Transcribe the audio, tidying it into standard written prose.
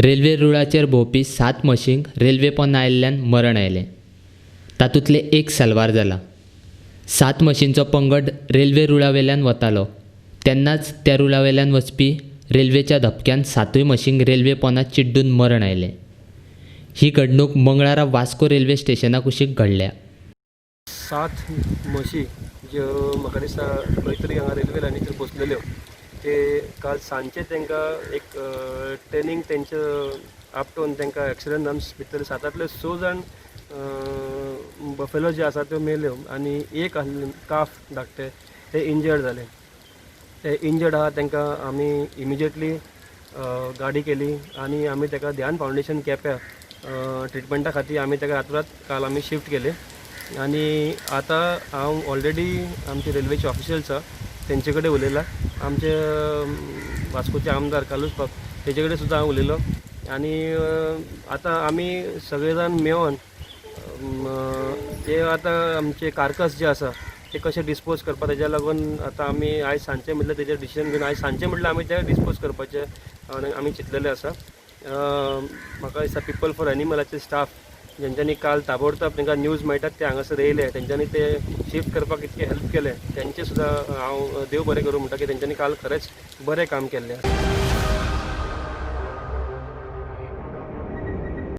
Railway रुळाचेर भोंवपी 7 म्हशींक railway पोंदा आयिल्ल्यान मरण आयलें. तातूंतलें एक साल्वार जाला. 7 म्हशींचो पंगड रेल्वे रुळावेल्यान वतालो तेन्नाच त्या रुळावेल्यान वचपी रेल्वेच्या धपक्यान 7 म्हशींक रेल्वे पोंदा चिड्डून मरण आयलें. ही घडणूक मंगळारा वास्को रेल्वे स्टेशना कुशीक घडल्या. 7 म्हशी ज्यो म्हाका दिसता खंय तरी हांगा रेल्वे लायनीचेर बसलेल्यो ते काल सांजचे तांकां एक ट्रेनींग तेंचे आपटोवन तांकां एक्सिडंट जावन भितर 7 6 जाण बफेलो जे आसा त्यो मेल्यो आनी एक आहले काफ धाकटे ते इंजर्ड जाले. ते इंजर्ड आहा तांकां आमी इमिजिएटली गाडी केली आनी आमी ताका ध्यान फावंडेशन केप्या ट्रिटमेंटा खातीर आमी ताका रातोरात काल आमी शिफ्ट केले. आनी आतां हांव ऑलरेडी आमचे रेल्वेचे ऑफिशियल्स आहा तेंचे कडेन उलयलां, आमचे वास्कोचे आमदार कार्लूस बाब तेजे कडेन सुद्दां हांव उलयलो आनी आतां आमी सगळे जाण मेळोन ते आतां आमचे कारकस जे आसा ते कशे डिस्पोज करपा तेज्या लागून आतां आमी आयज सांजचे म्हटल्यार तेजेर डिसिजन घेवन आयज सांजचे म्हटल्यार आमी ते डिस्पोज करपाचे आमी चिंतलेले आसा. म्हाका दिसता पिपल फॉर एनिमलाचे स्टाफ जेंच्यांनी काल ताबडतोब तांकां न्यूज मेळटात ते हांगासर येयले, तेंच्यांनी ते शिफ्ट करपाक इतकें हेल्प केलें, तेंचें सुद्दां हांव देव बरें करूं म्हणटा की तेंच्यांनी काल खरेंच बरें काम केल्लें आसा.